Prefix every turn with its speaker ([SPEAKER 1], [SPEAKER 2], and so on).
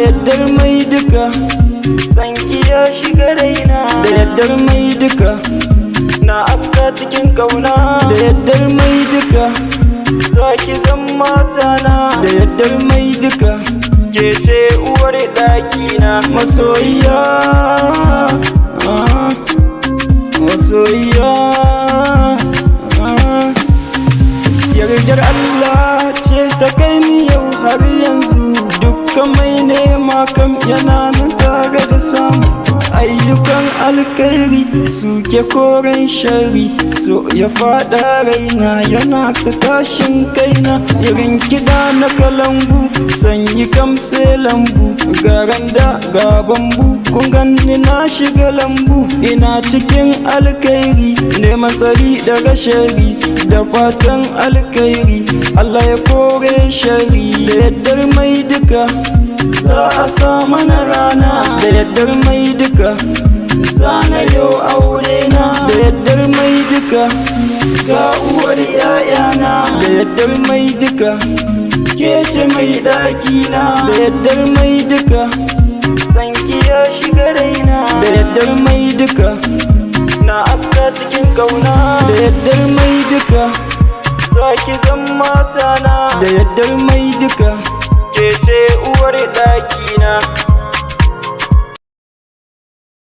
[SPEAKER 1] Yaddar mai duka.
[SPEAKER 2] Sanki ya shiga raina.
[SPEAKER 1] Da yaddar mai duka.
[SPEAKER 2] Na afka cikin kauna.
[SPEAKER 1] Da yaddar mai duka.
[SPEAKER 2] Zaki zan matana.
[SPEAKER 1] Da yaddar mai duka.
[SPEAKER 2] Ke ce uwar ɗakina.
[SPEAKER 1] Masoyiya, ah, masoyiya, ah. Yardar Allah ce ta kai ni yau har yanzu. Dukkan mai nema kam yana nan tare da samu. Ayyukan alkhairi suke koren shari. So ya faɗa raina, yana ta tashin kaina. Irin kiɗa na kalangu, sanyi kam sai lambu. Garanda ga bambu, kun ganni na shiga lambu. Ina cikin alkhairi, neman tsari daga shari. Da fatan alkhairi, Allah ya kore shari. Da yaddar mai duka, za a sa mana rana. Da yaddar mai duka, za na yo aure na. Da yaddar mai duka, ga uwar 'ya'yana. Da yaddar mai duka, ke ce mai ɗakina. Da yaddar mai duka.
[SPEAKER 2] Sanki ya shiga raina.
[SPEAKER 1] Da yaddar mai duka.
[SPEAKER 2] Na afka cikin kauna.
[SPEAKER 1] Da yaddar mai duka.
[SPEAKER 2] Zaki zan matana.
[SPEAKER 1] Da yaddar mai duka.
[SPEAKER 2] Ke ce uwar ɗakina.